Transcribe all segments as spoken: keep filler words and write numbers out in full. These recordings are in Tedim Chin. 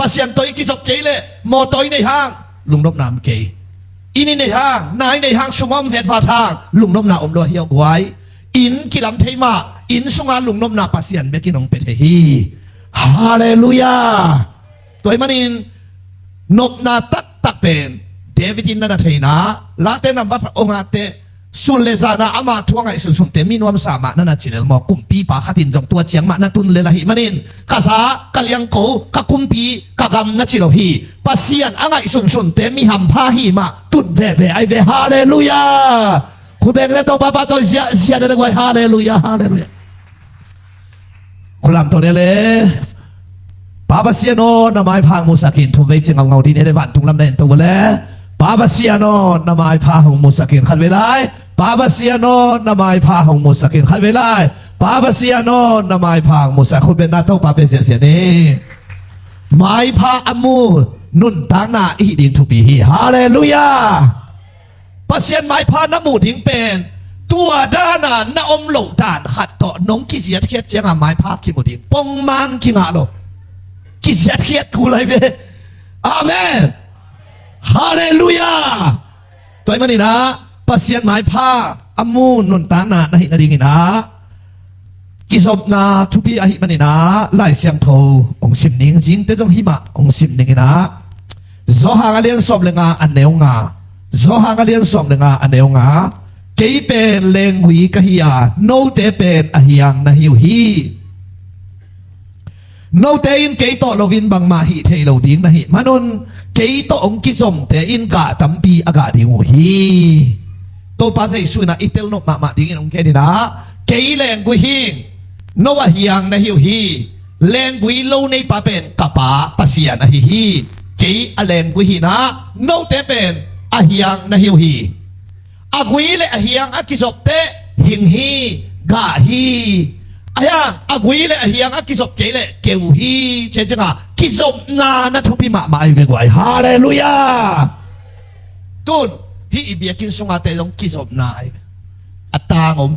Pasian tawh i kizop kei leh mawtaw i neih hang lungnopna om kei. Inn i neih hang, na i neih hang, sum a om vetvat hang lungnopna om lo hi aw guai. Inn kilam thei mah, inn sunga lungnopna Pasian bekin hong pia thei hi. Halleluiah. Tua ahih manin nopna taktak pen David in na na theihna, Late nambat ong a te, sun le zana ama thu a ngaihsunsunte mi nuamsa mah na na ci lel maw? Kumpipa khat in zong tua ciang mah na tun lel ahih manin, ka za, ka liangko, ka kumpi, ka gam na ci lo hi. Pasian a ngaihsunsunte mi hampha hi mah tun veve ai ve. Halleluiah. Khut beng le Topa pahtawi ziahziah le guai. Halleluiah, halleluiah. Khulam to ne le. Pa Pasian aw, na maipha hong musak in. Thum vei ci ngaungau dih ne le, vantung lam na en to le. Pa Pasian aw, na maipha hong musak in. Khat vei lai. Pa Pasian aw, na maipha hong musak in. Khat vei lai. Pa Pasian aw, na maipha hong musak. Khut beng na, Topa pia ziahziah ni. Maipha a mu nuntakna i hih ding thupi hi. Halleluiah. Pasian maipha na muh ding pen tua dana na om loh dan khat tawh nong kiziatkhiat cianga maipha kimu ding pongman kingah lo. Kiziatkhiat kul ai ve. Amen. Halleluiah. Tua ahih maninah Pasian maipha a mu nuntakna na hih nadinginah kizopna thupi ahih maninah Lai Siangtho hong sim ning. Zingte zong himah hong sim ninginah Johan a lian sawm le nga a neu nga. Johan a lian sawm le nga a neu nga. Kei pen lenggui ka hi a, note pen a hiang na hi uh hi. Note in kei tawh loin bangmah hih thei lo ding na hih manun, kei tawh hong kizomte in gah tampi a gah ding uh hi. Topa Jesuh inah i telnop mahmah dingin hong geninah, kei lenggui hi. No a hiang na hi uh hi. Lenggui lo neipa pen ka Pa Pasian ahi hi. Kei a lenggui hinah note pen a hiang na hi uh hi. A gui le a hiang a kizopte hing hi, gah hi. A hiang a gui le a hiang a kizop kei le keu hi. Ciancianga kizopna na thupi mahmah ahi ve guai. Halleluiah. Tun hih i biakinn sungate zong kizopna ahi ve. A tang om,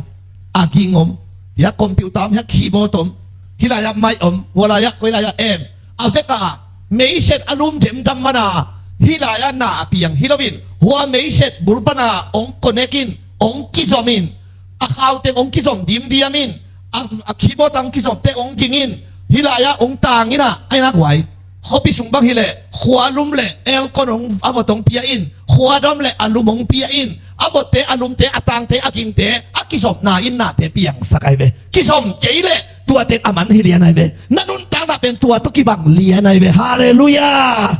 a ging om, hiah computer om, hiah keyboard om, hih lai-ah mic om, hua lai-ah koi lai-ah em. A vekah meiset a lum demdam mana hih lai-ah na a piang hi loin, hua meiset bul pana hong connect in, hong kizom in, a khauteng hong kizom dimdiam in, a, a keyboard a hong kizomte hong ging in, hih lai-ah hong tang inah, a inah guai. Khuapi sung bang hileh khua lum le aircon hong a vot hong pia in, khua dam le a lum hong pia in, a votte, a lumte, a tangte, a gingte, a kizopna in nate piangsak ahi ve. Kizom kei leh tuate a man hi lian ahi ve. Na nuntakna pen tua tawh kibang lian ahi ve. Halleluiah.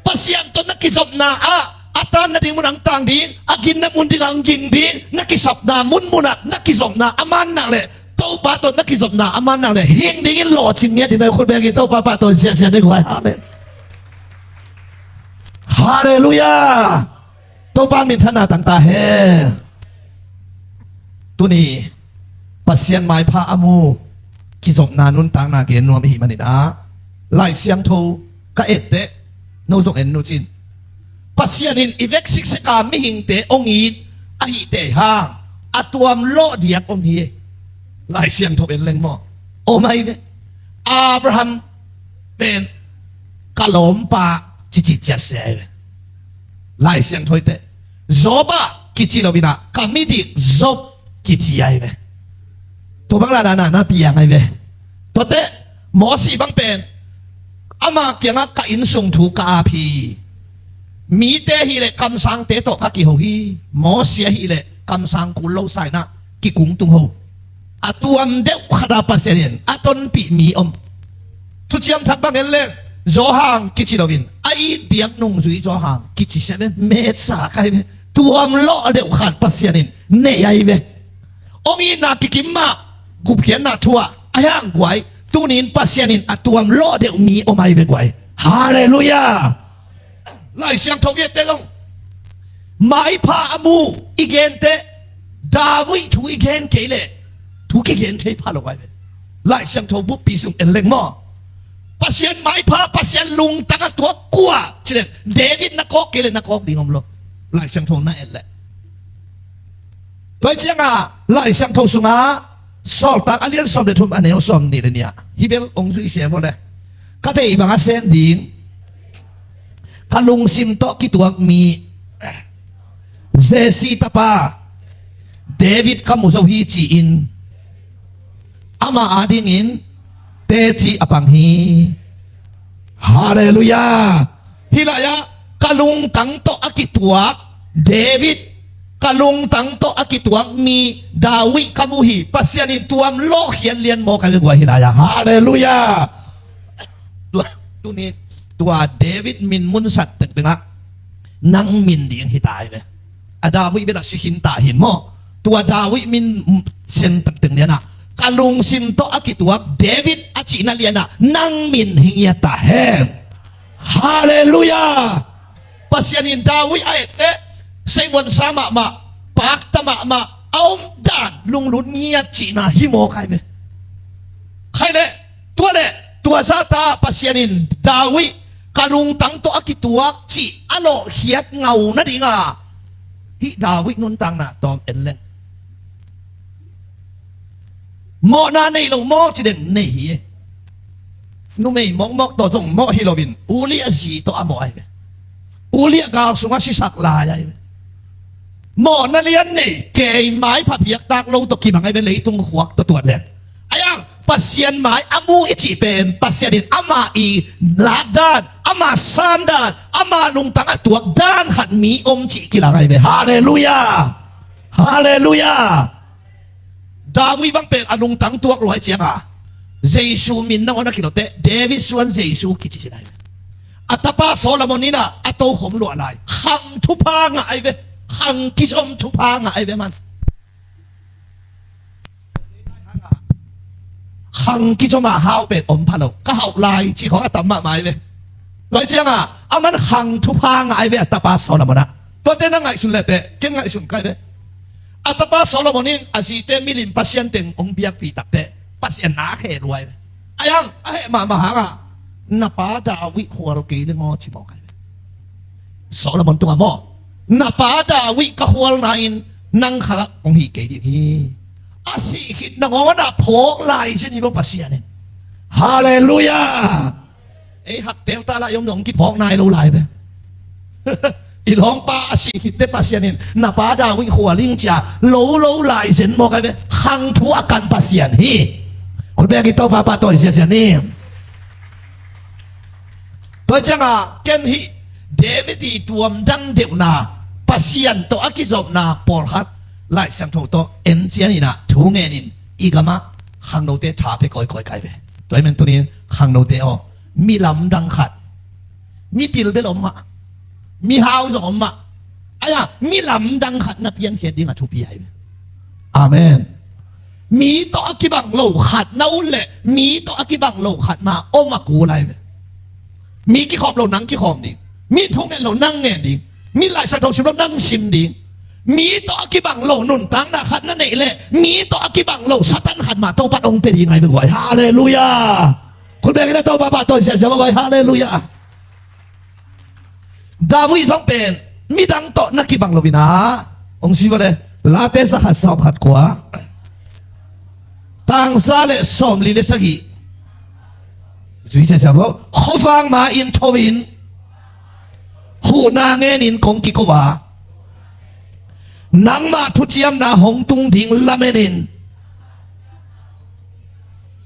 Pasian tawh na kizopna ah a tan nading mun ang tang ding, a gin na mun ding ang ging ding, na kisapna munmunah na kizopna a man nak leh Topa tawh na kizopna a man nak leh hing dingin lawhcing ngiat ding na khut bengin Topa pahtawi ziahziah ni guai. Amen. Halleluiah. Topa minthanna tangta hen. Tuni Pasian maipha a mu kizopna nuntakna gen nuam ihi maninah Lai Siangtho ka etteh no zong en nucin. Pasian in i vek sikseka mihingte hong it ahihte hang a tuam lawh diak om hi. Lai Siangtho en leng maw? Om ahi ve. Abraham pen ka lawmpa cici ciatsia ahi ve. Lai Siangtho i teh Job ah kici loinah ka midik Job kici ahi ve. Tua bang la dana na piang ahi ve. Tuate Mosi bang pen ama kiangah ka innsung thu ka ap hi. Mite hileh kamsangte tawh ka kiho hi. Mosi ahileh kamsang kul lo sa inah kikung tung ho. A tuam deuh khata Pasian in a tonpih mi om. Thuciam Thak bang en leng Johan kici loin a it diak nungzui Johan kici sia ve. Metsa kai ve. Tuam lawh deuh khat Pasian in nei ahi ve. Hong itna kikim mah gupkhiatna thu ah a hiang guai. Tunin Pasian in a tuam lawh deuh mi om ahi ve guai. Halleluiah. Lai Siangtho i etteh zong maipha a mu i genteh David thu i gen kei leh thu kigen thei pha lo ai ve. Lai Siangtho buppi sung en leng maw? Pasian maipha, Pasian lungtang a tuak kua cileh David na kawk kei leh na kawk ding om lo. Lai Siangtho na en leh. Tua hi ciangah Lai Siangtho sungah Sawltak a lian sawm le thum a neu sawm nih le nih ah hih bel hong zuih sia maw le. Ka theih bang a sem ding ka lungsim tawh kituak mi Jesse tapa David ka mu zo hi ci-in ama adingin teci a pang hi. Halleluiah. Hih lai-ah ka lungtang tawh a kituak David, ka lungtang tawh a kituak mi David ka mu hi. Pasian in tuam lawhkhiat lian maw ka guai hih lai-ah. Halleluiah. Tua, tuni, tua David min munsat tengtengah nang min ding hi ta hi ve. A David bel a si khin ta hi maw? Tua David min sen tengteng lianah ka lungsim tawh a kituak David a cihna lianah nang min hi ngiat ta hen. Halleluiah. Pasian in David a etteh seivuansa mahmah, pakta mahmah a om dan lunglut ngiat cihna hi maw kai ve. Khai leh tua leh tua zahta Pasian in David ka lungtang tawh a kituak cih a lawhkhiat ngau nadinga hih David nuntakna tawm en leng mawhna nei lo maw ci deng nei hi. Numei mawkmawk tawh zong mawh hi loin Uliah zi tawh a mawh ahi ve. Uliah gal sungah sisak lai ahi ve. Mawhna lian nei kei mai pha piaktak lo tawh kibang ahi ve leitung khuak tawh tuat lian. Ayang Pasian mai a mu i cih pen Pasian in ama i lakdan, ama sandan, ama lungtang a tuak dan khat mi om cih kilang ahi ve. Halleluiah. Halleluiah. David bang pen a lungtang tuak luai cianga Jesu min nangawn a kilote David suan Jesu kici sin ahi ve. A tapa Solomon inah a tokhom luah lai khang thupha ngah ahi ve. Khang kizom thupha ngah ahi ve man. Khang kizom a hau pen om pha lo ka hauh lai cih khawng a tam mahmah ahi ve. Luai cianga aman khang thupha ngah ahi ve a tapa Solomon ah. Tuate na ngaihsun lehte ken ngaihsun kai ve. A tapa Solomon in a zite milim pasian teng hong biakpih takte Pasian na khe luai ve. Ayang a heh mahmah hangah na pa David khual kei le ngaw ci mawk ahi ve. Solomon tungah maw na pa David ka khualna in nang kha hong hih kei ding hi. A sih khit nangawn ah phawk lai sin hi maw Pasian in. Halleluiah. Ei hak telta lah i om dong kiphawk nai lo lai ve. I lawngpa a sih khitte Pasian in na pa David khual ing cia lo lo lai zen mawk ai ve. Khang thu a kan Pasian hi. Khut beng i Topa pa tawi ziazia ni. Tua cianga ken hih David i tuamdang deuhna Pasian tawh a kizopna pawlkhat Lai Siangtho tawh en cian inah thu ngenin i gamah khangnote tha pe kawikawi kai ve. Tua i men tunin khangnote aw mi lamdang khat mi pilbel om mah mi hau zong om mah. Aya mi lamdang khat na piankhiat ding a thupi ahi ve. Amen. Mi tawh a kibang lo khat na ut leh mi tawh a kibang lo khat ma om a kul ahi ve. Mi kikhawm lo nang kikhawm ding. Mi thu ngen lo nang ngen ding. Mi Lai Siangtho sim lo nang sim ding. Mi tawh a kibang lo nuntakna khat na neih leh mi tawh a kibang lo Satan khat mah Topa in hong pia ding ahi ve guai. Halleluiah. Khut beng in a Topa pahtawi ziahziah guai. Halleluiah. David zong pen midang tawh na kibang lo inah hong si vua le Late zakhat sawmkhat kua tangsa le sawmli le sagih. Zui ciacia vo khuavak ma in tho in huhna ngenin kong kiko a nangmah thuciamna hong tung ding lamenin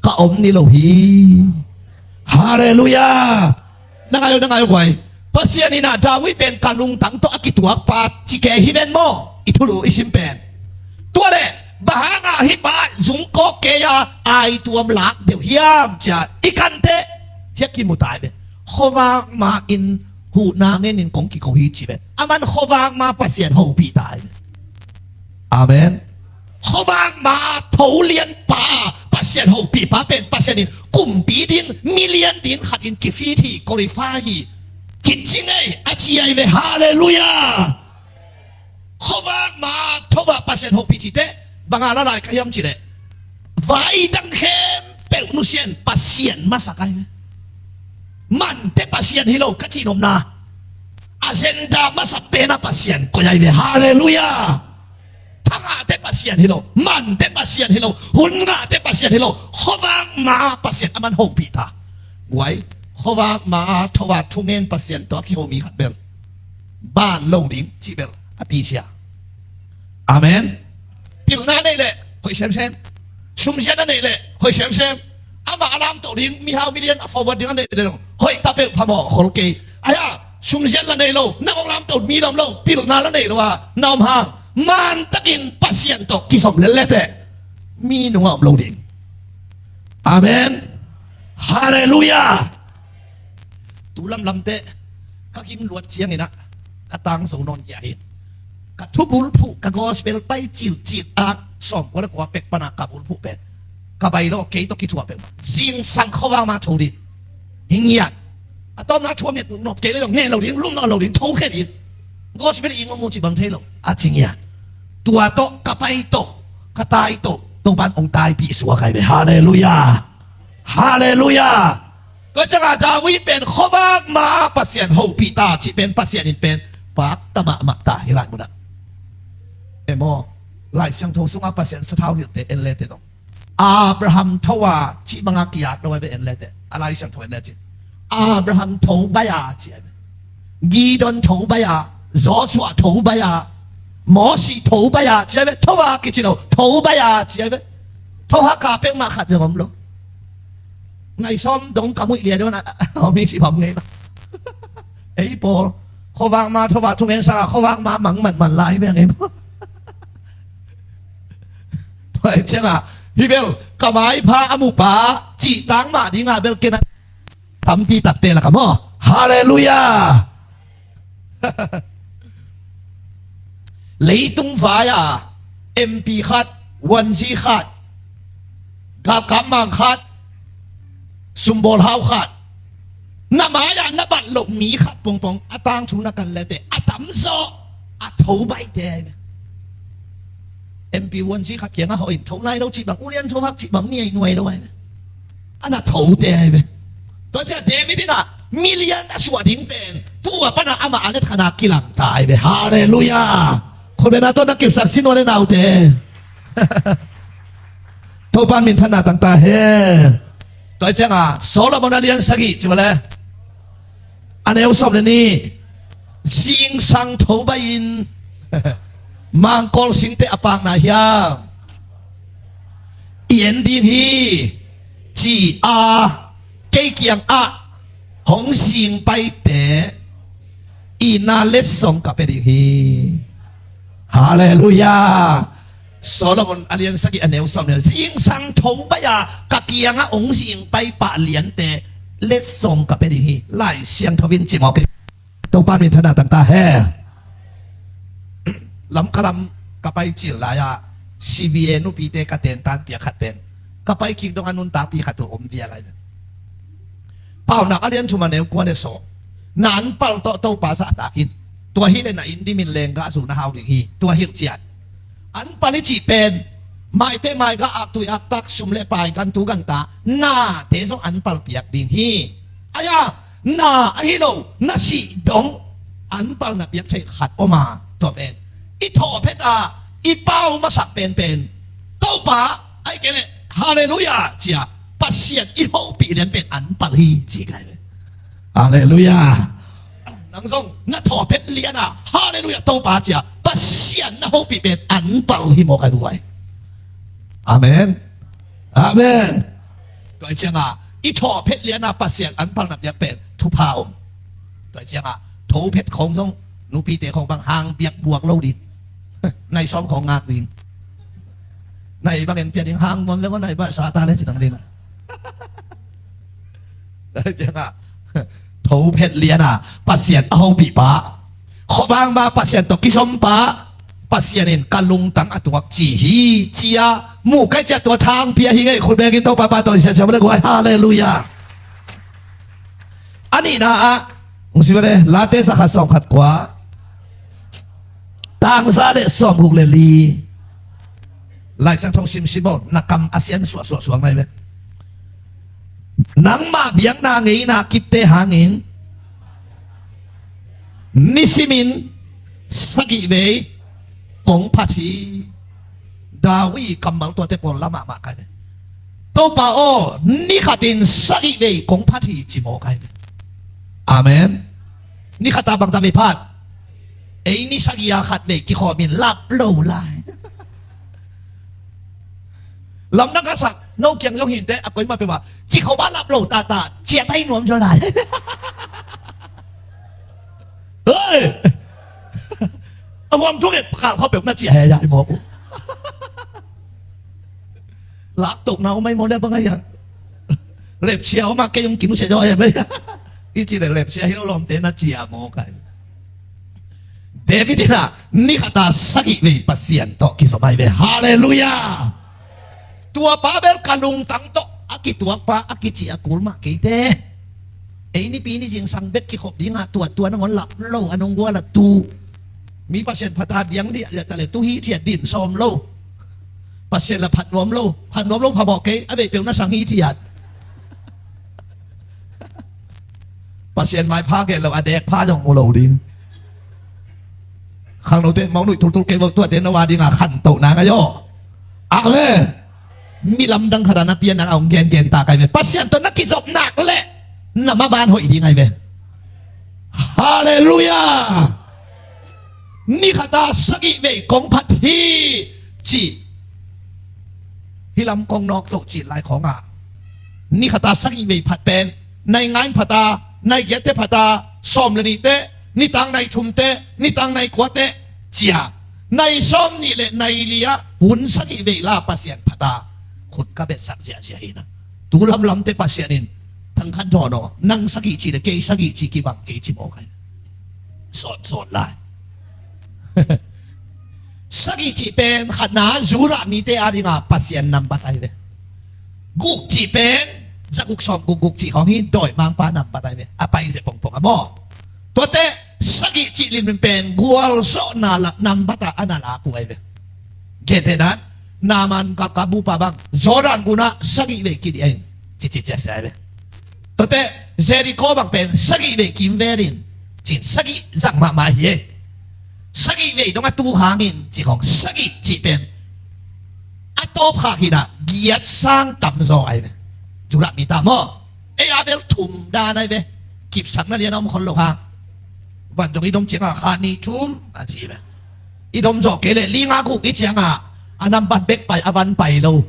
ka om ni lo hi. Halleluiah. Na ngai uh na ngai uh guai. Pasian inah David pen ka lungtang tawh a kituakpa cike hi ven maw? I thulu i sim pen tua leh bang hangah hih pa zungkawk kei a aituam lak deuh hiam cia i kanteh hiah kimu tai ve. Khuavak ma in huhna ngenin kong kiko hi ci ve. Aman khuavak ma Pasian hopih tai ve. Amen. Khuavak ma tho lianpa Pasian hopihpa pen Pasian in kumpi ding milian ding khatin kifit hi korifa hi kici ngei a ci ahi ve. Halleluiah. Khuavak ma tho ah Pasian hopih cite banga la lai ka hiam cileh vai dang khempeuh nusian Pasian masak ahi ve. Mante Pasian hi lo ka cihnopna agenda masa pena Pasian koi ahi ve. Halleluiah. Thangahte Pasian hi lo, mante Pasian hi lo, hun ngahte Pasian hi lo, khuavak ma Pasian aman hopih ta. Guai, Khuavak ma-a tho a thungen Pasian tawh a kiho mi khat bel ban lo ding cih bel a tisia. Amen. Pilna nei leh hoih semsem. Sumzian a nei leh hoih semsem. Amah a lamtoh ding, mihau milian a forward ding a nei leh hoih ta peuh, phamawh khol kei. Ahi a, sumzian la nei lo, nang hong lamtoh mi lom lo, pilna la nei lo a na om hang, mantakin Pasian tawh kizom lel leteh mi nungah om lo ding. Amen. Halleluiah. Tu lamlamteh ka kim luat ciangin ah ka tangzo nawn kia hi. Ka thubulphuh, ka gospel pai cilcil a sawmkua le kua pek panah ka bulphuh pen ka bai lo, kei tawh kithuah pek. Zingsang khuavak ma tho ding. Hi ngiat. A tawpna thu a nget nop kei le dong ngen lo ding, lum nawn lo ding, tho khia ding. Gospel i ngongngong ci bang thei lo a ci ngiat. Tua tawh ka pai tawh, ka tai tawh Topan hong taipih suak ahi ve. Halleluiah. Halleluiah. Tua ciangah David pen khuavak ma Pasian hopih ta cih pen Pasian in pen pakta mahmah ta hi lai munah. Em aw, Lai Siangtho sungah Pasian sathau nilhte en leteh dong, Abraham tho a cih banga kiat lo ahi ve, en leteh a Lai Siangtho en leteh. Abraham tho bai a ci ahi ve. Gideon tho bai a, Joshua tho bai a, Mosi tho bai a ci ahi ve. Tho a kici lo, tho bai a ci ahi ve. Tho haka peuhmah khat zong om lo. Ngai sawm dong ka muih lia dong a, a mi si bam ngei lo. Ei pawl, khuavak ma tho a thungen sangah khuavak ma mang manman lai beng ei pawl. Tua ciangah hi bel ka maipha a mupa cihtang mah dingah bel kena tampi takte lak a maw. Halleluiah. Leitung vai-a M P khat, vuanzi khat, galkap mang khat, sumbawl hau khat, na mai-ah na bat loh mi khat pongpong a tangthu na kan leteh a tamzaw a tho baihte ahi ve. M P vuanzi khat kiangah hawh in tho nai lo cih bang, ulian tho hak cih bang, ni ai nuai lo ahi ve. A na thote ahi ve. Tua ciah David in ah milian a suah ding pen tu a panah amah a letkhanah kilangta ahi ve. Halleluiah. Khutbetna tawh na kipsak sin ua le naute. Topan minthanna tangta hen. Tua ciangah Solomon a lian sagih ci ua le a neu sawm le nih. Zingsang tho baih in mangkawl singte a pakna hiam i en ding hi ci a, kei kiangah hong zing paite itna letsong ka pia ding hi. Halleluiah. Solomon a lian sagih a neu sawm le nih. Zingsang tho baih a ka kiangah hong zing pai pah liante letsong ka pia ding hi. Lai Siangtho in ci mawk hi. Topan minthanna tangta hen. Lamka lam ka pai cil lai-ah C B A nupite ka tentan piak khat pen ka pai kik dong a nuntakpih khat uh om vial lai. Paunak a lian thum a neu kua le sawm. Na anpal tawh Topa zahtak in. Tua hileh na inn dimin lenggah zu na hau ding hi. Tua hilh ciat anpal i cih pen maite maigah, aktui aktak, sum le pai, gantu ganta, nate zong anpal piak ding hi. Ahi a, na ahi lo na sih dong anpal na piak thei khat om a, tua pen i thawh phet a i pau masak penpen Topa ahi kei leh Halleluiah ci a, Pasian i hopih lian pen anpal hi ci kai ve. Halleluiah. Nang zong na thawh phet lian a Halleluiah Topa ci a, Pasian na hopih pen anpal hi mawk ahi buai. Amen. Amen. Tua ciangah i thawh phet lian a Pasian anpal na piak pen thupha om. Tua ciangah tho phet khawng zong nupite khawng bang hang biak buak lo ding. Nai sawm khawng ngak ding. Nai bang en pia ding, hang muan le nai bah sa ta le ci dang ding. Tua ciangah tho phet lian a Pasian a hopih pa, khuavak ma Pasian tawh kizom pa, Pasian in ka lungtang a tuak ci hi ci a mu kai ciah tua thang pia hi ngei. Khut bengin Topa pa tawh i siasiam le guai. Halleluiah. A nihna ah hong sim le Late zakhat sawm khat kua, tangza le sawm guk le li. Lai Siangtho simsim aw, na kam a sian suahsuah suak nai ve. Nangmah biakna ngeina kipte hangin nisimin sagih vei kong phat hi. David kammal tuate pawl lamah mah kai ve. Topa aw, ni khatin sagih vei kong phat hi ci mawk ai ve. Amen. Ni khata bangzah vei phat? Ei ni sagih a khat vei kikhawm in lap lo lai. Lamdang ka sak no kiang zong hinte a koimah peuhmah kikhop a lap lo tata ciah pai nuam zaw lai. Hei! A huam thuk e pakal khawh peuh na ciah he yai mawk uh. Lak tok na om ai mawk le bang ai a. Lepsia om a kei ung kim sia zaw e bai. I ci le lepsia hi lo lawmte na ciah mawk ai. David in ah ni khata sagih vei Pasian tawh kizom ai ve. Halleluiah. Tua pa bel ka lungtang tawh a kituak pa a kici a kul mah keite. Ei nipi ni zingsang bek kikhop dingah tua tua nangawn lap lo a nong gual a tu. Mi Pasian phata diang liahliah ta le tu hithiat din sawm lo. Pasian la phat nuam lo, phat nuam lo phamawh kei a veih peuh na sang hithiat. Pasian maipha gen lo a dekpha zong mu lo ding. Khangnote mawk nuih tultul kei vo tuate no a dinga khantohna ngai aw. Amen. Mi lamdang khata na pian nang a hong gengen ta kai ve. Pasian tawh na kizop nak leh na maban hoih ding ai ve. Halleluiah. Ni khata sagih vei kong phat hi ci. Hih lam kong nawk toh cin lai khawngah ni khata sagih vei phat pen nai ngain phata, nai giatte phata, sawm le nihte, nitang nai thumte, nitang nai kuate cia nai sawm nih le nai lia hun sagih vei la Pasian phata khut ka betsak ziahziah hi na. Tu lamlamte Pasian in thangkhan thawn aw nang sagih ci le kei sagih ci kibang kei ci mawk ai. Sawnsawn lai. Sagih cih pen khatna Judah mite a dinga Pasian nambat ai ve. Guk cih pen zaguk sawm gukguk cih khawng hi dawimangpa nambat ai ve. A pai ze pongpong a maw. Tuate sagih cih linmin pen gualzawhna lak nambat a a na lak uh ai ve. Gentehnan Naaman gakka bupa bang Jordan gunah sagih vei kidih a in cici ciasia ai ve. Tuate Jericho bang pen sagih vei kimvel in cin sagih zang mahmah hi e. Sagih vei dong a tu hangin ci khawng sagih cih pen a tawpkhak hinah giat sang tamzaw ai ve. Judah mi ta maw. Ei a bel thum dan ai ve. Kipsakna lian a om khol lo hang. Van zong i dom ciangah kha ni thum a ci ve. I dom zawh kei leh li nga guk i ciangah a nambat bek pai a van pai lo.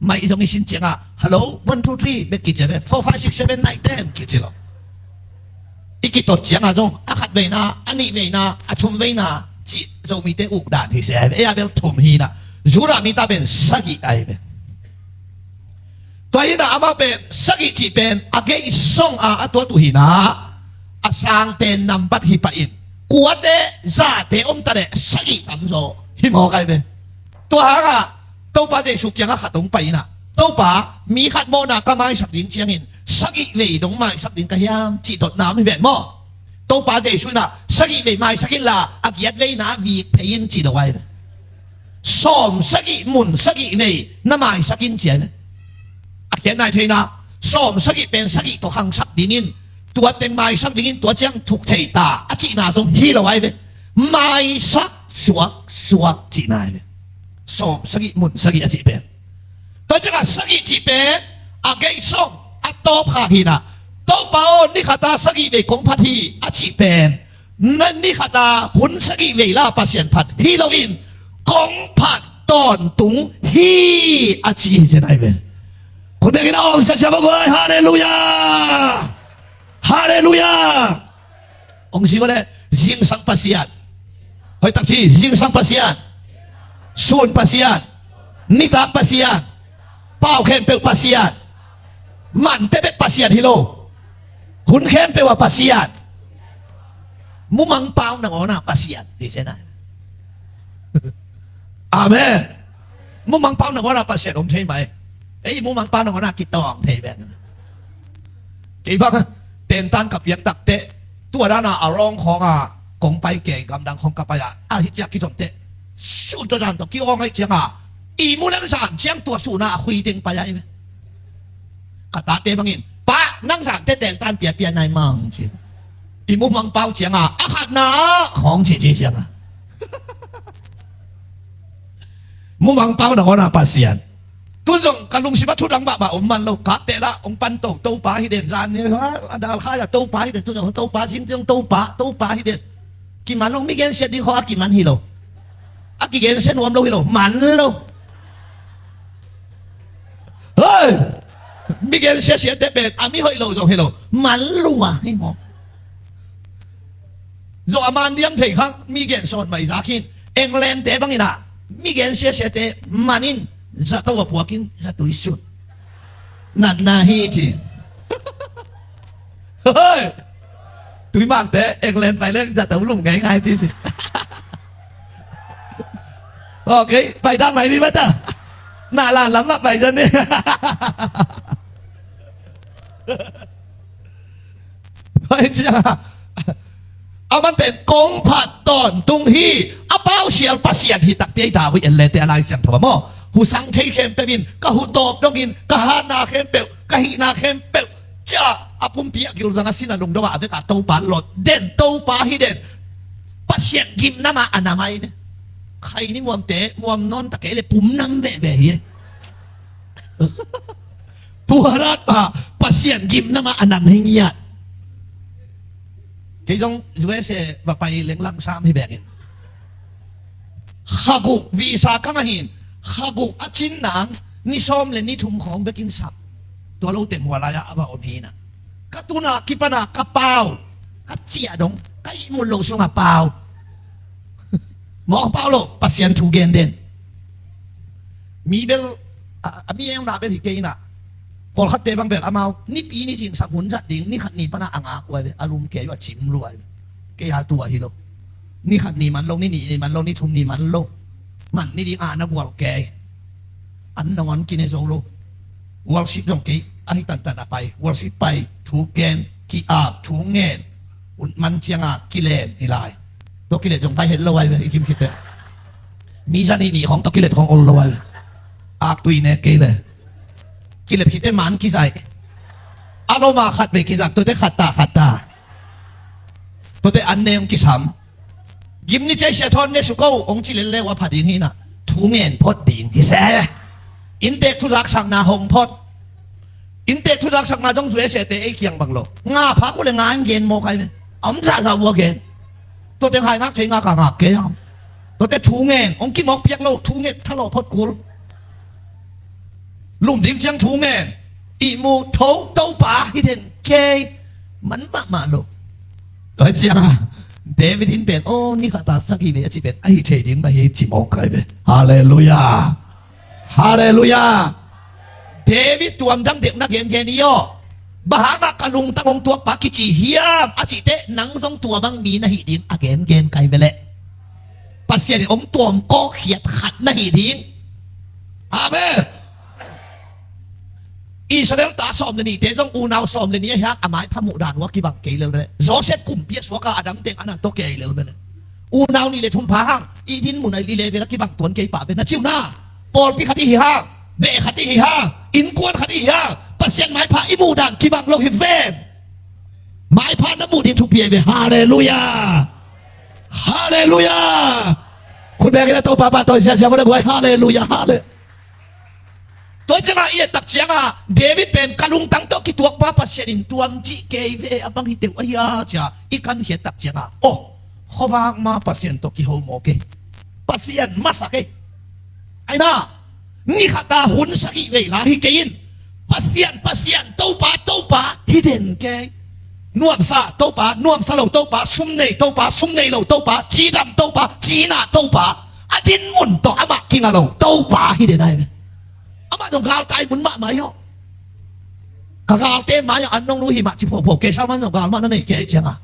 Mai i zong i sin ciangah hello one two three bek kici ve. Four five six seven nine ten kici lo. I kitot ciangah zong a khat veina, a nih veina, a thum veina cih Zomite uk dan hi se ai ve. Ei a bel thum hinah Judah mi ta pen sagih ai ve. Tua hinah amah pen sagih cih pen a geih song a a tuat uh hinah a sang pen nambat hi pah in kuate zate om ta leh sagih tamzaw hi mawk ai ve. Tua hangah Topa Jesu kiangah khat hong pai inah Topa mi khat mawhna ka maisak ding ciangin sagih vei dong maisak ding ka hiam cih dotna om hi ven maw. Topa Jesu inah sagih vei maisak inla a giat veina vik phei in ci lo ai ve. Sawm sagih mun sagih vei na maisak in ci ai ve. A khiat nai theina sawm sagih pen sagih tawh khangsak dingin tua teng maisak dingin tua ciang thuk thei ta a cihna zong hi lo ai ve. Maisak suak suak cihna ai ve. Sawm sagih mun sagih a cih pen tua ciangah sagih cih pen a geih song a tawpkhak hinah Topa aw ni khata sagih vei kong phat hi a cih pen na ni khata hun sagih vei la Pasian phat hi loin kong phat tawntung hi a ci hi zen ai ve. Khut bengin a awng siasia bang guai. Halleluiah. Halleluiah. Hong si vale zingsang Pasian. Hoih tak ci zingsang Pasian. Sun Pasian. Nitak Pasian. Pau khempeuh Pasian. Mante bek Pasian hi lo. Hun khempeuh a Pasian. Mumang pau nangawn a Pasian hi zen ai. Amen. Mumang pau nangawn a Pasian om thei mai. Ei mumang pau nangawn a kitawng thei bek. Kei bang tentan ka piak takteh tua dana a rawng khawnga kong pai kei gamdang khawng ka pai a a hi ciak kizomteh sun tua zan tawh ki-awng aih cianga i mu leng zan ciang tua suna a khui teng pai a i ve. Ka tate bangin pa nang zante tentan piapia nai mang ci i mu mangpau cianga a khatna khawng ci ci cianga Mumang pau nangawn a Pasian. Tun zong ka lungsim ah thu dang mahmah om man lo. Kak teh lah hong pan to, Topa hi den. Zan ni a dal khai a Topa hi den. Tun zong Topa, zing zong Topa, Topa hi den. Kiman lo, mi gensiat ding khawng a kiman hi lo. A kigensia nuam lo hi lo, man lo. Hei! Mi gensia siate pen a mi hoih lo zong hi lo, man lua hi maw. Zo a man diam thei khang mi gen sawn mai zak hin. England te bangin ah mi gensia siate manin zato a puakin zatui sut. Natna hi ci. Hei! Tuimangte England pai leng zato lum ngaingai ci ci. Ok, pai ta mai ni mata. Na lan lam mah pai zan ni. Pai cia. A man pen kong phat tawntung hi. A pau sial Pasian hi takpi ei David en lete a Lai Siangtho a maw. Husang thei khempeuh in, ka hutawp dongin, ka hatna khempeuh, ka hihna khempeuh. Cia a pumpi a gilzang a sin a lungdong a vek a Topa lot den, Topa hi den. Pasian gimna mah a nam ai ne. Khai ni muamte, muam nawn ta kei le pum nam veve hi. Tua dat mah Pasian gimna mah a nam hi ngiat. Kei zong U S A va pai leng langsam hi bek in. Kha guk visa ka ngah hin, kha guk a cin nang ni sawm le ni thum khawng bekin sap. Tua lo teng hua lai-ah a va om hi na. Ka tuna kipana ka pau, ka ciah dong, ka ihmut lo sunga pau. Mawk a pau lo, Pasian thu gen den. Mi bel a, a mi euna bel hi kei na. Pawlkhatte bang bel amau nipi ni zingsak hun zat ding, ni khat ni pana a ngak uai ve, a lum kei uh a cim luai ve. Kei a tua hi lo. Ni khat ni man lo, ni nih ni man lo, ni thum ni man lo. Man ni ding a na gual kei. An nangawn kine zo lo. Worship zong kei ahi tantan a pai. Worship pai, thu gen, ki-ap, thu ngen. Un man cianga kilen hi lai. Tua kilet zong pai het lo ai ve, i kim khit te. Mi zan i nih khawng tua kilet khawng ol lo ai ve. Ak tui nek kei le. Kilet khit te man kizai. A loma khat ve kizak, tua te khat ta, khat ta. Tua te an ne hong kisam. Gim ni cia sia thawn ne su ko, hong ci lel le ua pha ding hi na. Thu ngen phot ding hi se. Inntek thu zaksakna hong phot. Inntek thu zaksakna zong zu e se te ei kiang bang lo. Nga pha ku le nga in gen mawk ai ve. A om zahzah ua gen. Tua teng hai ngak thei ngak a ngak kei a. Tua te thu ngen, hong kimawk piak lo, thu ngen tha lo phot kul. Lum ding ciang thu ngen. Ihmu tho, Topa hi den kei. Man mahmah lo. Tua ciang a David in pen, oh, ni khat a sagih ve a ci pen, a hi thei ding mah hi ci mawk kai ve. Halleluiah. Halleluiah. David tuam dang deuh na gengen i aw. Bang hangah ka lungtang hong tuakpa kici hiam a cih teh, nang zong tua bang mi na hih ding a gengen kai ve leh. Pasian in hong tuam kawkkhiat khat na hih ding. Amen. Israel ta sawm le nihte zong unau sawm le nih a hiang a maipha muh dan uh a kibang kei lel ve leh. Joseph kumpi a suak a, a dang teng a na tawh kei lel ve leh. Unau nih le thum pha hang, i din mun a i level a kibang tuan kei pah ve. Na ciu na, pawlpi khat i hi hang, beh khat i hi hang, innkuan khat i hi hang, Pasian maipha i muh dan kibang lo hi ven. Maipha na muh ding thupi ahi ve. Halleluiah. Halleluiah. Khut beng in a Topa pahtawi ziahziah vo le guai. Halleluiah. Halle. Tua ciangah i et tak ciangah David pen ka lungtang tawh kituakpa Pasian in tuam cih kei ve a bang hi teuh ahi a cia i kankhiat tak ciangah, oh, khuavak ma Pasian tawh kiho maw kei. Pasian masa kei. Aina, ni khat a hun sagih vei la hi kei in. Pasian, Pasian, Topa, Topa hi den kei. Nuamsa Topa, nuamsa lo Topa, sum nei Topa, sum nei lo Topa, cidam Topa, cina Topa. A din mun tawh amah kinga lo Topa hi den ai ve. Amah zong galkai mun mahmah hi aw. Ka galte mai-ah an nong lu hi mah ci phuaphuap kei sa man zong gal mah na nei kei ciangah.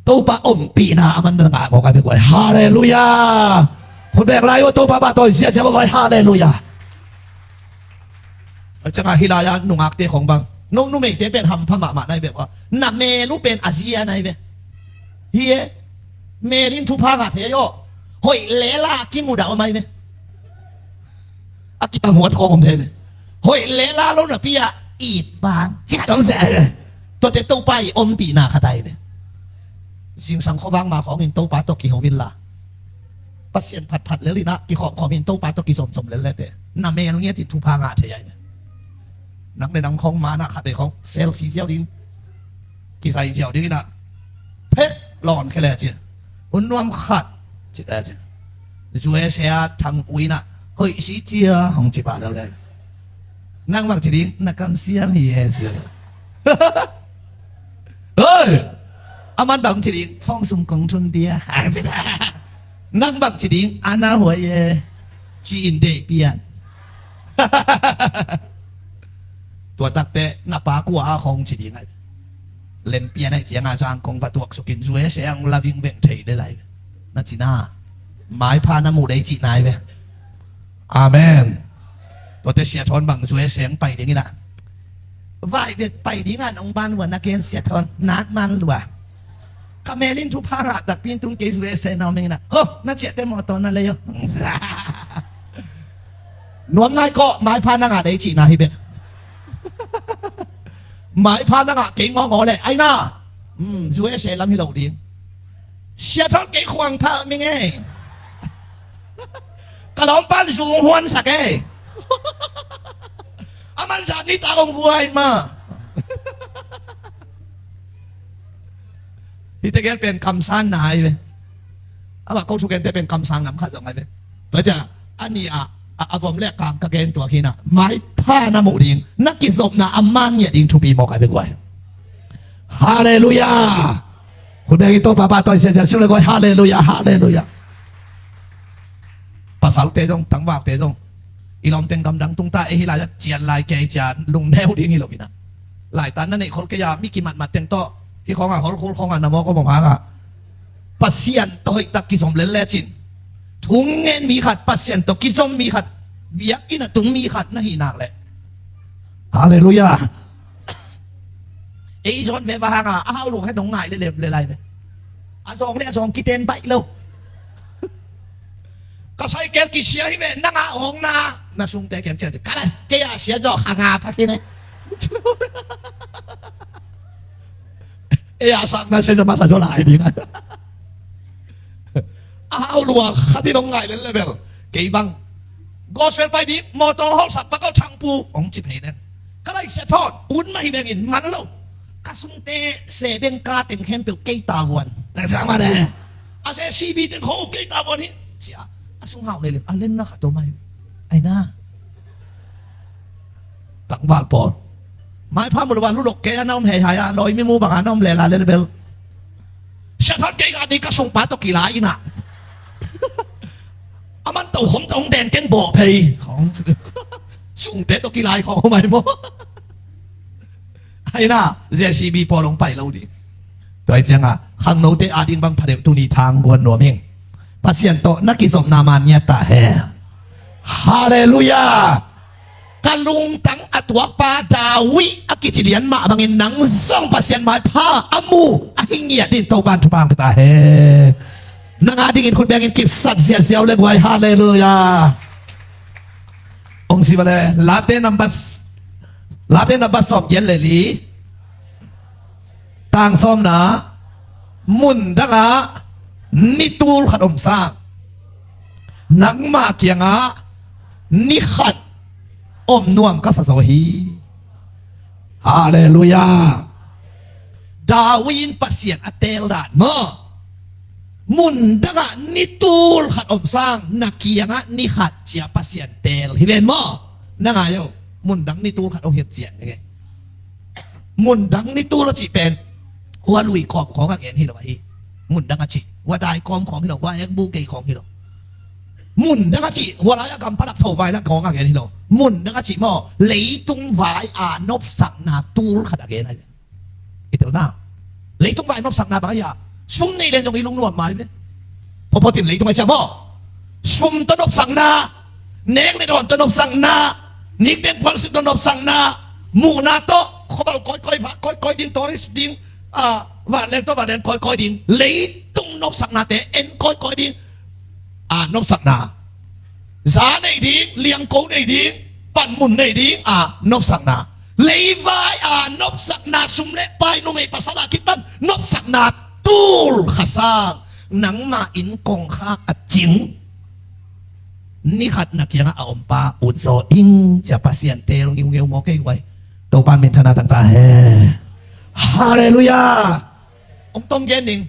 Topa ompihna a man na ngah mawk ai ve guai. Halleluiah. Khut beng lai uh Topa pahtawi ziahziah vo guai. Halleluiah. A ciangah hih lai-ah nungakte khong bang, no numeite pen hampha mahmah nai ve ua. Na mel uh pen a zia nai ve. Hi e. Mel in thupha ngah thei aw. Hoih lela kimudah om ai ve. A kipang huat khawng om thei ve. Hoih lela lo napi-ah it bang ciat om se ai ve. Tuate Topa i ompihna khat ai ve. Zingsang khuavak ma khawngin Topa tawh kiho inla. Pasian phatphat lel in ah kikhawmkhawm in Topa tawh kizomzom lel lete na mel ngiat in thupha ngah thei ai. Nang le nang khawng man ah khat vei khawng selfie ziau ding, kizai ziau ding in ah phek lawn khia le ci. Hun nuam khat ci le ci. Zuese a thang ui in ah hoih si cia hong ci pah lel le. Nang bang ci ding na kamsiam hi e ci. Hoi! Aman bang ci ding fong sung kong thun dia. Nang bang ci ding ana huai e ci in dei pian. Tua takte na pa kua a khong ci ding ai. Lem pian ai cianga zang kong va tuak sukin zuese ang laving veng thei le lai. Na cina maipha na muh dei ci nai ve. Amen. Tuate sia thawn bang zuese ang pai ding in ah. Vai vet pai ding ah nong ban lua na ken sia thawn nak man lua. Ka melin thupha ngah takpi in tung kei zuese na om ing in ah. Ho, na ciahte mawtaw na lei aw. Nuam ngai kawh, maipha na ngah dei cihna hi bek. Maipha na ngah kei ngawngawh leh ai na. Zuese lam hi lo ding. Sia thawn kei khuang pha ming e. Ka lawmpan zung huansak e. A man zat ni ta kong vuai ma. Hihte gel pen kamsang na ai ve. Amah ko thugente pen kamsang lam khat zong ai ve. Tua cia a ni a a vom le a kang ka gen tua khin a maipha na muh ding na kizopna a man ngiat ding thupi mawk ai ve guai. Halleluiah. Khut beng in Topa pahtawi siasia sung le guai. Halleluiah, halleluiah. Pasalte zong tangvalte zong i lawmteng gamdang tungta ei hi lai a cian lai kei cia lungneu ding hi lo ina. Laitan na neih khol kei a mi kimatmat teng tawh hi khawngah holkhul khawngah na mawk om om hangah Pasian tawh hoihtak kizom lel lecin thu ngen mi khat, Pasian tawh kizom mi khat, biakinn a tung mi khat na hih nak leh. Halleluiah. Ei zawn ve va hanga a hau lua khat nong ngai le lem le lai ve. A zawng le a zawng kiten baih lo. Ka saikel kisia hi ve nanga awngna na sungte kiang cian ci ka lai kei a sia zawh khanga pha khin e. Ei a sakna sia zawh masa zawh lai ding a. A hau lua khat in hong ngai lel le bel kei bang gospel pai ding mawtaw hong hawlsak pakau thangpu hong ci phei nen. Ka lai sia thawn un mah hi bengin man lo. Ka sungte se beng ka teng khempeuh kei tavuan na sa mah ne. A se C B teng kho kei tavuan hi cia a sung hau le lem a len na khat om ai. Ai na. Tangval pawl maipha mu lo a lulok kei a na om hei hai a lawi mi mu bang a na om lela lel bel. Sia thawn kei ka ni ka sungpa tawh kilai ina. A man to khom tong den ken bawh phei khong. Sungte tawh kilai khong om ai maw. Aina J C B pawl hong pai lo ding. Tua hi cianga khangnote ading bang phadeuh tuni thang guan nuam hing. Pasian tawh na kizopna man ngiat ta he. Halleluiah. Ka lungtang a tuakpa David a kici lian mah bangin nang zong Pasian maipha a mu a hi ngiat din Topan thupha hong pia ta he. Nang a dingin khut bengin kipsat ziahziau le guai. Halleluiah. Hong si vale Late number Late number sawm giat le li. Tang sawmna mun dangah ni tul khat om sang nangmah kiangah ni khat om nuam ka sa zaw hi. Halleluiah. David in Pasian a teel dan maw? Mun dangah ni tul khat om sang na kiangah ni khat cia Pasian teel hi ven maw? Na ngai o. Mun dang ni tul khat om hiat cian hi. Mun dang ni tul a cih pen hua lui kawm khawng a gen hi lo ahi. Mun dang a cih hua dai kawm khawng hi lo, hua ekbu kei khawng hi lo. Mun dang a cih hua lai a gam palak tho vai lak khawng a gen hi lo. Mun dang a cih maw leitung vai a nopsakna tul khat a gen ahi. I telna leitung vai nopsakna bang ahi a sum nei len zong i lungnuam mai ve. Phawphawtin leitung a cia maw sum tawh nopsakna, nek le dawn tawh nopsakna, nikten puansik tawh nopsakna, muhna tawh khuaval kawikawi va kawikawi ding, tourist ding, vanleng tawh vanleng kawikawi ding, leitung nopsaknate en kawikawi ding. A nopsakna za nei ding, liangko nei ding, panmun nei ding a nopsakna, leivai a nopsakna, sum le pai numei pasal a kipan nopsakna tul khat sang nangmah inn kongkhak a cing Ni khat na kiangah a ompa ut zaw ing cia Pasian teel ngiungeu maw kei guai. Topa minthanna tangta he. Halleluiah. Ong tom gen ning.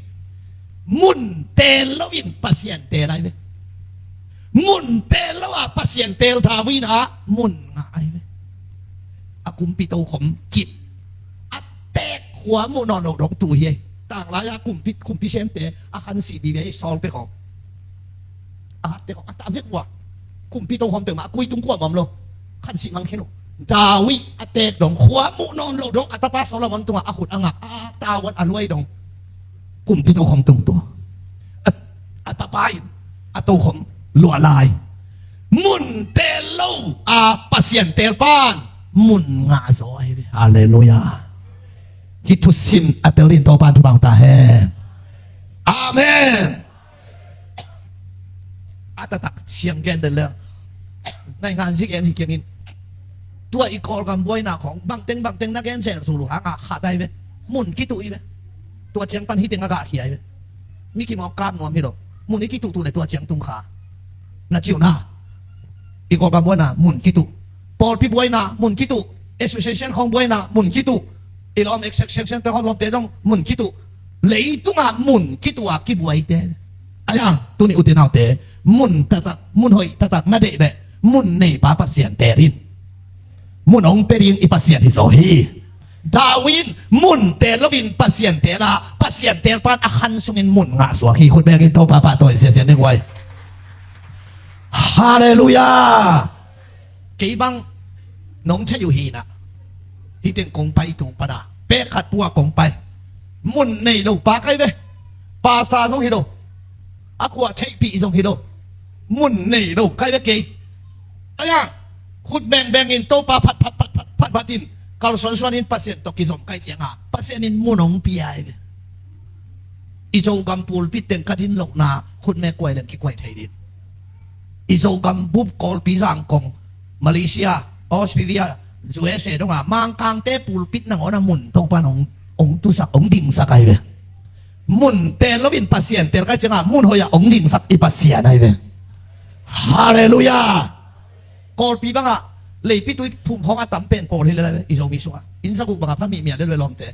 Mun teel loin Pasian teel ai ve. Mun teel lo a Pasian teel David in ah mun ngah ai ve. A kumpi tokhom kip. A teek khua muh nawn lo dong tu hi ei. Tanglai a kumpi, kumpi semte a khansih vive ei, sawlte khong. A hatte khong a ta vek uh a. Kumpi tokhom peuhmah a kui tung kuamah om lo. Khansih mang khin uh. David a teek dong khua muh nawn lo dong a tapa Solomon tungah a khut a ngak a tavuan a luai dong. Kumpi tokhom tung tua. A, a tapa in a tokhom luah lai. Mun teel lo a Pasian teel pan mun ngah zaw ai ve. Halleluiah. Hih thusim a tel in Topa in thupha ta hen. Amen. A taktak siang gen den leng. Nai ngan zik en hi kiangin. Tua i Kawlgam buaina khong bangteng bangteng na gen sel sulu hanga khat ai ve. Mun kituh i ve. Tua ciang pan hih teng a gah khia i ve. Mi kimawk kap nuam hi lo. Mun i kituh tuh le tua ciang tung kha. Na ciu na. I Kawlgam buaina mun kituh. Pawlpi buaina mun kituh. Association khong buaina mun kituh. I lawm association te khong lawmte zong mun kituh. Leitungah mun kituh a kibuaite. Aia, tuni ute naute, mun taktak, mun hoih taktak na deih leh mun neipa Pasian teel in. Mun hong pia ding i Pasian hi zaw hi. David in mun teel loin Pasian teel a, Pasian teel pan a khan sungin mun ngah suak hi. Khut bengin Topa pahtawi siasia ni guai. Halleluiah. Kei bang nong thei uh hi na. Hih teng kong pai tung pana pek khat pua kong pai. Mun nei lo pa kai ve. Pasa zong hi lo. A khua theihpih zong hi lo. Mun nei lo kai ve kei. Aia, khut bengbeng in Topa phat phat phat phat phat phat in kalsuansuan in Pasian tawh kizom kai cianga Pasian in mun hong pia ai ve. I Zogam pulpit teng ka din lohna khutme kuai leng kikuai thei din. I Zogam bup Kawlpi, Zangkong, Malaysia, Australia, U S A donga Mangkangte pulpit nangawn a mun Topa in hong, hong tusak, hong dingsak ai ve. Mun teel loin Pasian teel kai cianga mun hoih ah hong dingsak i Pasian ai ve. Halleluiah. Kawlpi bangah leipi tui phum khawng a tam pen pawl hi lel ai ve. I Zomi sungah inn za guk bangah pha mihmih a lel ve lawmte.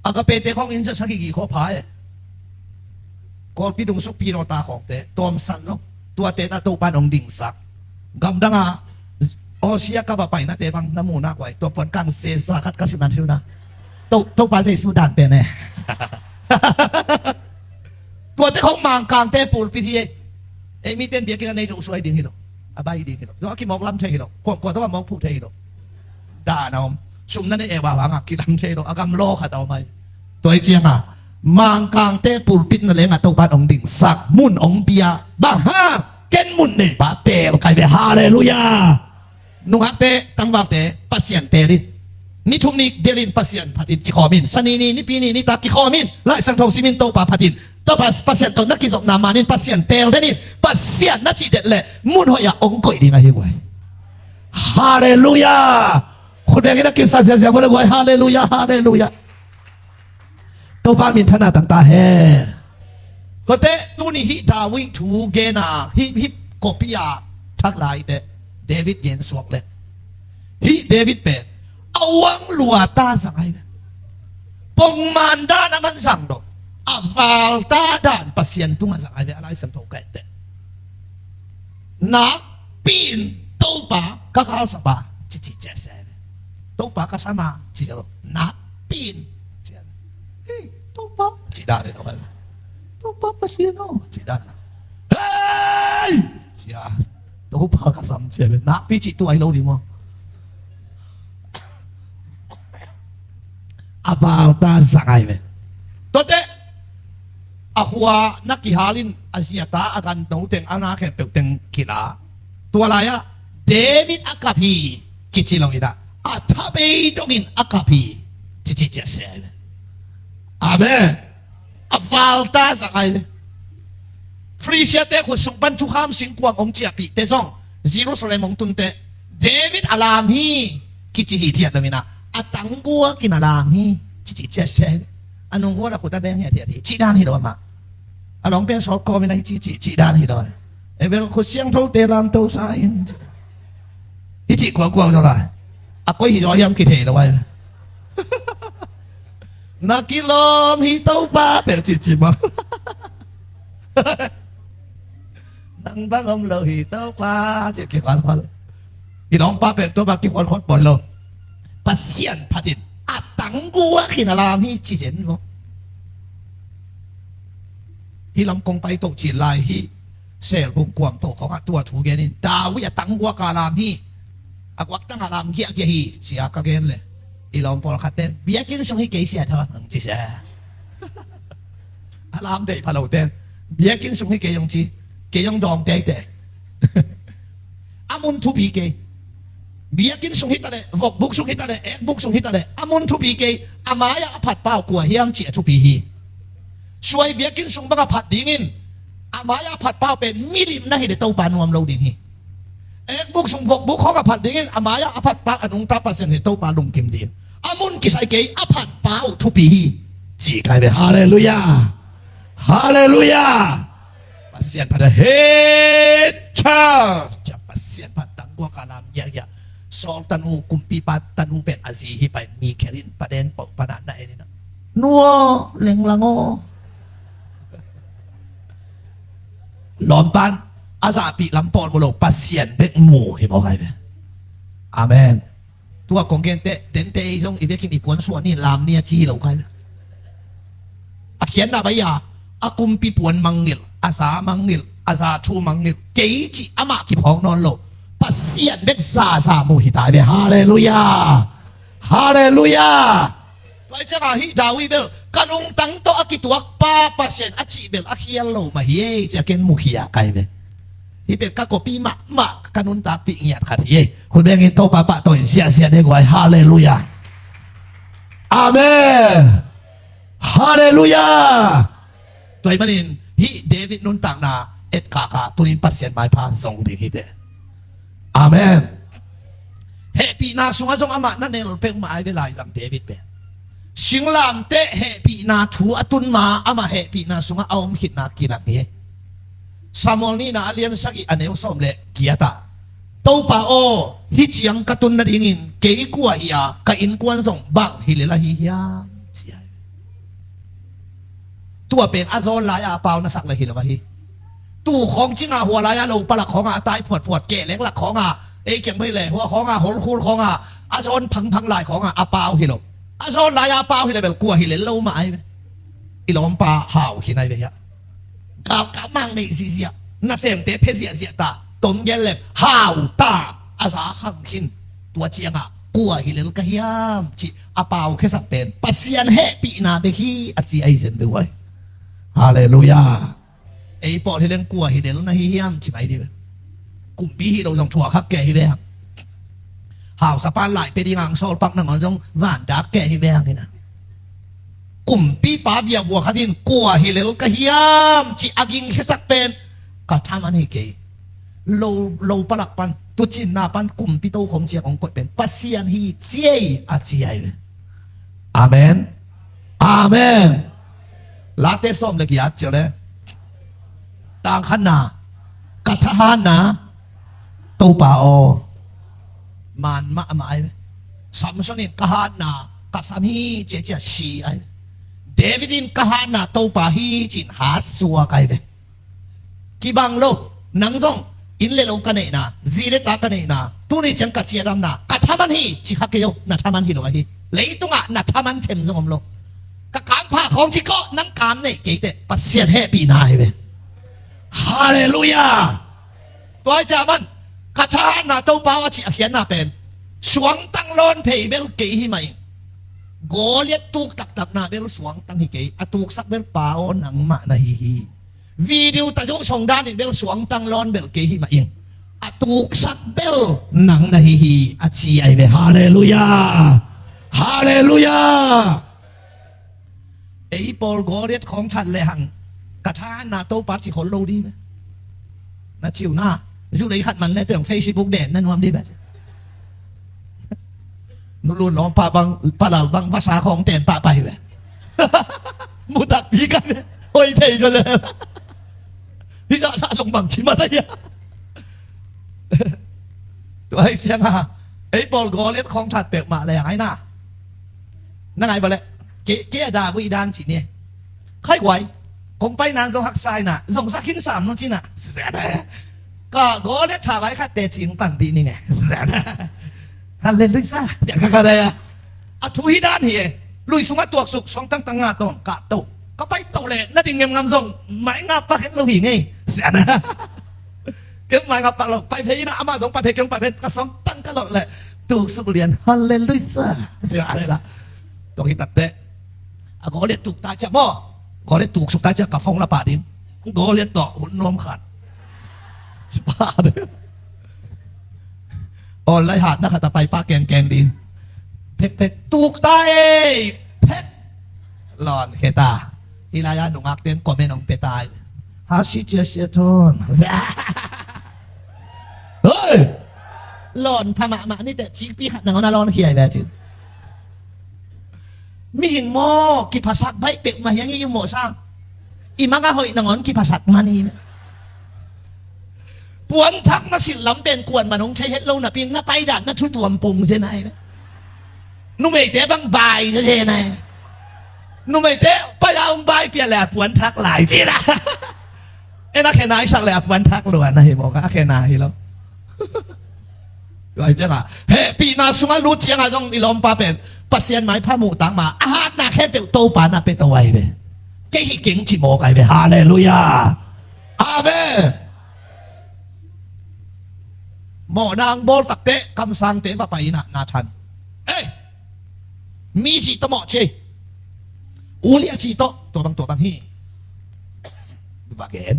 Agape te khawng inn za sagih gih khawng pha e. Kawlpi dungsuk pilawta khawngte tawmsan lo. Tuate ta Topa in hong dingsak. Gamdangah Aussie a ka va painate bang na muhna kuai tua puan kang sesa khat ka sinan hiuna. To, Topa Jesu dan pen e. Tuate khawng Mangkangte pulpit hi e. Ei miten biakinn a nei zo suai ding hi lo. A bai ding hi lo. Zo a kimawk lam thei hi lo. Kuamkua tawh a mawk phuh thei hi lo. Dan a om. Sum na nei e vava ngak kilam thei lo. A gam law khat a om ai. Tua i cianga Mangkangte pulpit na lenga Topa in hong dingsak mun hong pia. Bang ha? Ken mun neipa teel kai ve. Halleluiah. Nungakte, tangvalte, Pasian teel in. Ni thum ni delin Pasian phatin kikhawm in. Sani ni, nipi ni, nitak kikhawm in. Laisang tho simin Topa phatin. Topa Pasian tawh na kizopna manin Pasian teel den in. Pasian na cih det leh mun hoih ah hong koih ding ahi guai. Halleluiah. Khut bengin a kimsa ziazia vua le guai. Halleluiah, halleluiah. Topa minthanna tangta he. Kote tuni hih David thu gena hih, hih kopi a thak laite David gen suak le hih David pen a uang luata zang ai ve. Pongman dan a man zang lo a valta dan Pasian tunga zang ai ve. A Lai Siangtho kaihte nakpi in Topa ka khalsapa cici ciase ve. Topa ka sama ci lo nakpi in. Hei, Topa ci dan lo. Topa Pasian aw ci dan. Hei! Cia Topa ka sam cia ve. Nakpi ci tuai lo ding maw? A valta zang ai ve. Tuate a khua na kihalin a ziata a gan no teng a na khempeuh teng kila. Tua lai-ah David a kap hi kici lo inah a thabei dongin a kap hi cici ciase ai ve. Amen. A valta zang ai le Philistiate khut sung pan thukham singkuang hong ciahpihte zong Jerusalem hong tunte David a lam hi kici hi thiat lo inah a tangguakin a lam hi cici ciase ai ve. A nunghual a khut a beng hiathiat hi cih dan hi lo amah. A lawng pen sawt kawmin a hi cici cih dan hi lo ai. Ei bel khut siangthote lamto sa in. I cih kuangkuang zaw lai. A koi hi zaw hiam kithei lo ai. Na kilawm hi Topa bel cihcih mah. Nang bang om lo hi Topa cih kikhuankhua lo. I lawmpa bel Topa kikhuankhua pawl lo. Pasian phatin a tangguak in a lam hi ci zen vo. Hih lam kong pai toh cih lai hih Sel bung kuam toh khawngah tua thu genin David a tangguak a lam hi. A guaktang a lam giahgiah hi cia ka gen le i lawm pawlkhat ten biakinn sung hi kei sia thawn ang ci sia. A lam deih phalo ten biakinn sung hi kei ang ci. Kei ang dawng teitei. A mun thupi kei. Biakinn sung hi ta leh, vokbuk sung hi ta leh, ekbuk sung hi ta leh a mun thupi kei. A mai-ah a phatpa uh kua hiam cih a thupi hi. Suai biakinn sung bang a phat dingin a mai-ah a phatpa uh pen milim na hi leh Topa nuam lo ding hi. Ekbuk sung vokbuk khawng a phat dingin a mai-ah a phatpa a nungta Pasian hi leh Topa lungkim ding. A mun kisai kei a phatpa uh thupi hi. Ci kai ve. Halleluiah. Halleluiah. Pasian phat a het church. Pasian phat tangguak a lam giahgiah. Saul tanu kumpipa tanu pen a zi hi pai Mikhel in paden pau pana na en in a nua lenglang aw. Lawmpan a zahpih lam pawl mu lo Pasian bek mu hi mawk ai ve. Amen. Tua kong gente dente ei zong i vekin i puan suah ni lam ni a ci hi lo kai. A khiatna bai a a kumpi puan mangngilh, a za mangngilh, a za thu mangngilh kei cih amah kiphawk nawn lo. Pasian bek zaza mu hi ta ve. Halleluiah. Halleluiah. Tua i ciangah hih David bel ka lungtang tawh a kituakpa Pasian a cih bel a khial lo mah hi ei ci a ken mukhia kai ve. Hih pen ka kopi mahmah ka nuntakpih ngiat khat hi ei. Hun bengin Topa pahtawi ziahziah dek uai. Halleluiah. Amen. Halleluiah. Tua ahih manin hih David nuntakna etkaka tunin Pasian maipha zong ding hi te. Amen. Hehpihna sungah zong amah na nel peuhmah ai ve laizang David pen. Singlamteh hehpihna thu a tun ma amah hehpihna sungah a om khitna kilang hi. Samuel nihna a lian sagih a neu sawm le giatah Topa aw, hih ciang ka tun nadingin kei kua hi a ka innkuan zong bang hi lel ahi hiam? Ci ai. Tua pen a zawn lai-a a pau na sak le hi lo ahi. Tu khawng cingah hua lai-a lo palak khawngah a tai phuatphuat kehlek lak khawngah ei kiang bai le hua khawngah holkhul khawngah a zawn phangphang lai khawngah a pau hi lo. A zawn lai-a a pau hi le bel kua hi lel lo mah ai ve. I lawmpa hau hi nai ve hiah. Galkap mang neih zihziah, nasemte phe ziahziah ta, tom gel lem hau ta, a za khang khin. Tua ciangah kua hi lel ka hiam cih a pau khesak pen Pasian hehpihna bek hi a ci ahi zen deuh ai. Halleluiah. Ei pawl hi leng kua hi lel na hi hiam ci mai dih ve. Kumpi hi lo zong thuak hak kei hi ve hang. Hausapan lai pe ding ang sawlpak nangawn zong vandak kei hi ve hang hi na. Kumpipa viavua khat in kua hi lel ka hiam cih a gingkhiasak pen ka thaman hi kei. Lo, lo palak pan tucinna pan kumpi tokhom ciang hong koih pen Pasian hi ci ei a ci ai ve. Amen. Amen. Late sawm le giat ciang le tang khatna ka thahatna Topa aw. Man mahmah ai ve. Samson in ka hatna ka sam hi ciacia si ai ve. David in ka hatna Topa hi cin hat suak ai ve. Kibang lo. Nang zong inn le lo ka neihna, zi le ta ka neihna, tuni ciang ka ciadamna ka thaman hi ci kha kei o. Na thaman hi lo ahi. Leitungah na thaman them zong om lo. Ka kangpha khawng ci kawh nang kam neih kei teh Pasian hehpihna ahi ve. Halleluiah. Tua hi ciah man ka thahatna Topa aw a cih a khiatna pen suangtang lawn phei bel kei hi mah ing. Goliat tuk taktakna bel suangtang hi kei. A tuksak bel Pa aw nangmah na hi hi. Video ta zo song danin bel suangtang lawn bel kei hi mah ing. A tuksak bel nang na hi hi a ci ai ve. Halleluiah. Halleluiah. Ei pawl Goliat khawng that lehang ka thahatna Topa ci khol lo dih ve. Na ciu na zu lei khat man le peuh Facebook den na nuam dih ve. Nulun lawmpa bang palal bang vasa khawng ten pah pai ve. Mutakpi ka ve. Hoi thei zo le. Hih zahzah zong bang ci mah ta hia. Tua hi cianga ei pawl Goliat khawng that peuhmah leng aina. Na ngai bawleh ke a da vui dan ci ni. Khai guai kong pai nang zong haksa ina zong sa khin sam nu cina. Ka Goliat tha vai khatte cing pan dih ni nge. Halleluiah. Pian kha kha dai a. A thu hi dan hi e. Lui sungah tuaksuk suang tangtang nga tawng kah to. Ka pai to le na ding ngemngam zong mai nga pak het lo hi ngei. Sian a. Keu mai nga pak lo pai phei ina amah zong pai phei keu pai phei ka suang tang ka lawh le tuksuk lian. Halleluiah. Sian a. Tong hi tatte. A Goliat tuk ta cia maw. Goliat tuksuk ta cia ka phone la pah ding. Goliat tawh hun nuam khat. Ci pah ding. Online hat na khat a pai pa keng keng ding. Phek phek tuk ta ei. Phek. Lawn khe ta. Hi lai a nungak ten comment ong pe ta. Ha si cia sia thon. Hoi. Lawn pha mahmah ni teh cikpi khat nangawn a lawn khiai ve cin. Mihing maw kiphasak baih peuhmah hiang i mawh sang. I mang a hoih nangawn kiphasak man hi. Puanthak na silh lam pen kuan man hong thei het lo napi na paidan na thutuam pung zen ai. Numeite bang bai zen ai. Numeite pai a hong bai pia le a puanthak lai cina. En a khena i sak le a puanthak luan a hi mawk a khena hi lo. Tua hi cianga hehpihna sungah lut cianga zong i lawmpa pen Pasian maipha muh tang ma a hatna khempeuh Topa na pia to ai ve. Kei hi keng ci mawk ai ve. Halleluiah. Amen. Mawhna ang bawl takte kamsangte va pai ina na than. Ei. Mi cih tawh mawh ci. Ulia cih tawh tua bang tua bang hi. Va gen.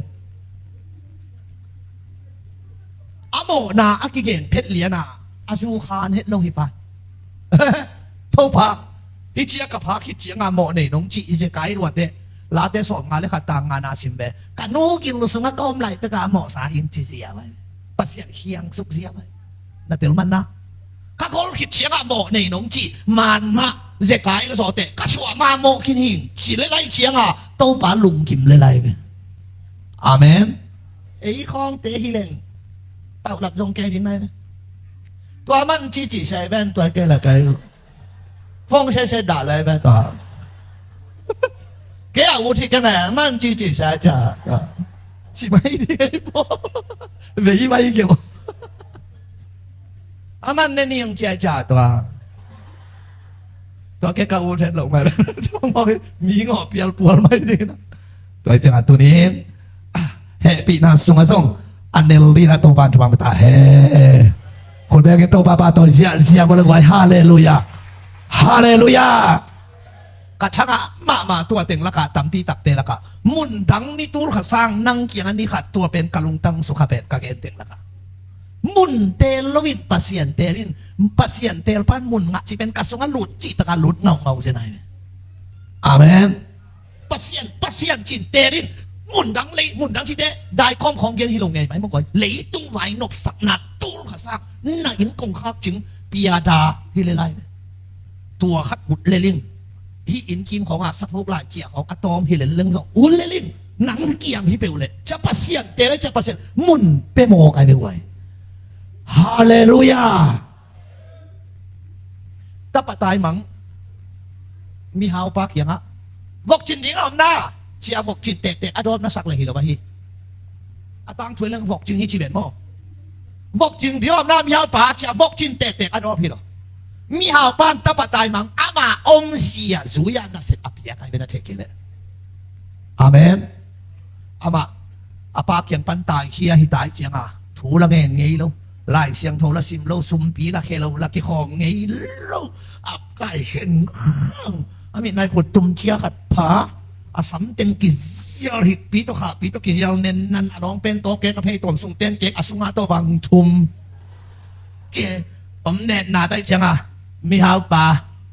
A mawhna a kigen phet liana a zu khan het lo hi pa. Topa hi cia ka phak khit cianga mawh nei nong cih i zekai ruat deh. Late sawm nga le khat tang nga na sim ve. Ka nu gil sungah ka om lai peka a mawhsa in ci zia vai. Pasian khiang suk zia vai. Na tel manna. Ka gol khit cianga mawh nei nong ci man mah zekai la zawte ka suah ma mawh khin hing ci le lai cianga Topa lungkim le lai ve. Amen. Ei khawngte hi leng paulap zong kei ding nai ve. Tua man ci ci sai ven tua kei la kai. Phong se se dah lai ven tua. Kei a ut hi kei na man ci ci sai ca. Ci mai ding ei po. Vei mai kei po. A man ne ni ang cia ca tua. Tua ke ka ut het lo mai. Mi ngawh pial pual mai ding na. Tua ciang a tunin hehpihna sungah zong a nel dina Topa thupang ta he. Khut bengin Topa pa tawh ziahziah bawle guai. Halleluiah. Halleluiah. Ka thangah mahmah tua teng lakah tampi takte lakah mundang ni tul kha sang nang kiangah ni khat tua pen ka lungtang sukha pen ka gen teng lakah. Mun teel loin Pasian teelin Pasian teel pan mun ngah ci pen ka sungah lut cih takah lut ngaungau zen ai. Amen. Pasian Pasian cin teelin mundang lei mundang cite dai kawm khawng gen hi lo ngei mai mawk oi. Leitung vai nopsakna tul kha sang na inn kong khak cing piada hi le lai. Tua khat ut lelin hih inn kim khawngah saphuk lai ciah khawng a tawm hi lelleng zong ut lelin nang kiang hi peuh leh cia Pasian te le cia Pasian mun pe mawk ai peuh ai. Halleluiah. Tapa taimang mihaupa kiangah vokcin ding a omna cia vokcin tektek a dawp na sak le hi lo ahi. A tangthu leng vokcing hi ci ven maw? Vokcing ding a omna mihaupa cia vokcin tektek a dawp hi lo. Mihaupan tapa taimang ama omzia zuia nasep a piak ai ven a theih kei leh. Amen. Amah a pa kiang pan taikhia hi tai cianga thu la ngen ngei lo. Lai Siangtho la sim lo, sumpi la khe lo, la kikhawng ngei lo. A kai khen khang a mitnai khut tum cia khat pha. A samteng kizial hikpi tawh khahpi tawh kizial nennan a nawngpen tawh kek a phei tuam sungten kek a sungah tawh bang thum. Cie om netna taih cianga mihaupa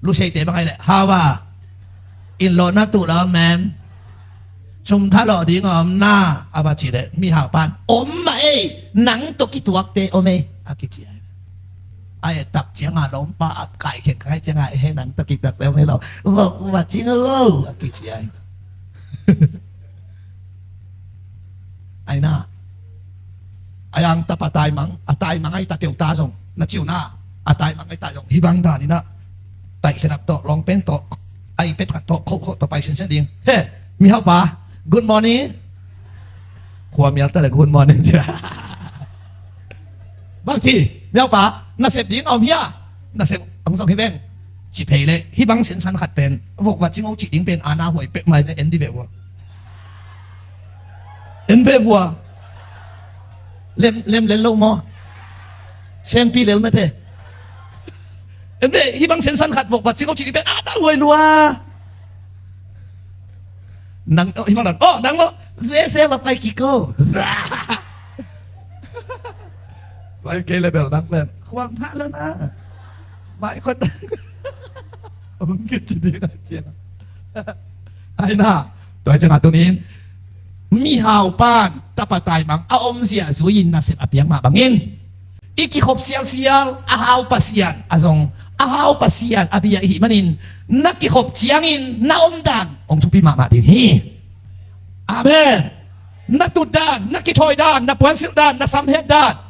luseite bang ai leh haupa inn lawhna tuh la om em? Sum thalawh ding a om na a va ci leh mihaupan om mah ei nang tawh kituakte om ei a kici ai. A ettak cianga lawmpa a kaikhen kai cianga ehe nang tawh kituakte om ei lo vok va cing lo a kici ai. Aina, a yang tapa taimang, a taimang ai ta teu ta zong na ciu na, a taimang ai ta zong hibang daninah taih khedap tawh, lawngpen tawh, ai pet khat tawh, khohkhoh tawh pai sinsen ding. He, mihaupa, good morning. Khua mial ta le good morning cia. Bang ci, mihaupa, nasep ding a om hia? Nasep ang zong hi veng. Ci phei le hibang sinsan khat pen vokvat cingo cih ding pen ana huai pek mai le en di ve vua. En ve vua. Lem, lem lel lo maw? Senpi lel mete. Em de, hibang sensan khat vokvat cingo cih ding pen ana huai lua. Nang, oh, hibang dan, oh, nang maw? Zese va pai kiko. Pai kei le bel nang pen khuang hah lo na. Mai khon dang. Hong kit ci ding a ciang. Aina, tua ciangah tunin mihaupan tapa taimang a omzia zui-in nasep a piak mah bangin i kikhop sialsial a hau Pasian a zong, a hau Pasian a bia ihih manin na kikhop ciangin na omdan hong thupi mahmah ding hi. Amen. Na tutdan, na kithawidan, na puansilhdan, na samhetdan,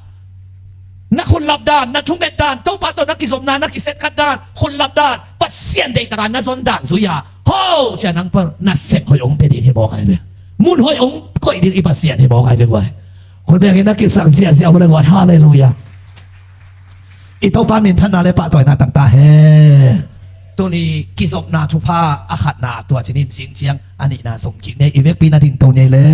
na khutlapdan, na thungetdan, Topa tawh na kizopna, na kisetkhatdan, khutlapdan, Pasian deihtaka na zondan zui-a ho cia nang pa nasep hoih hong pia ding hi mawk ai ve. Mun hoih hong koih ding i Pasian hi mawk ai ve guai. Khut bengin na kipsak ziahziah uh le guai. Halleluiah. I Topa minthanna le pahtawina tangta he. Tuni kizopna thupha a khatna tua cinin zing ciang a nihna zom kik nei, i vekpi na dingto nei le.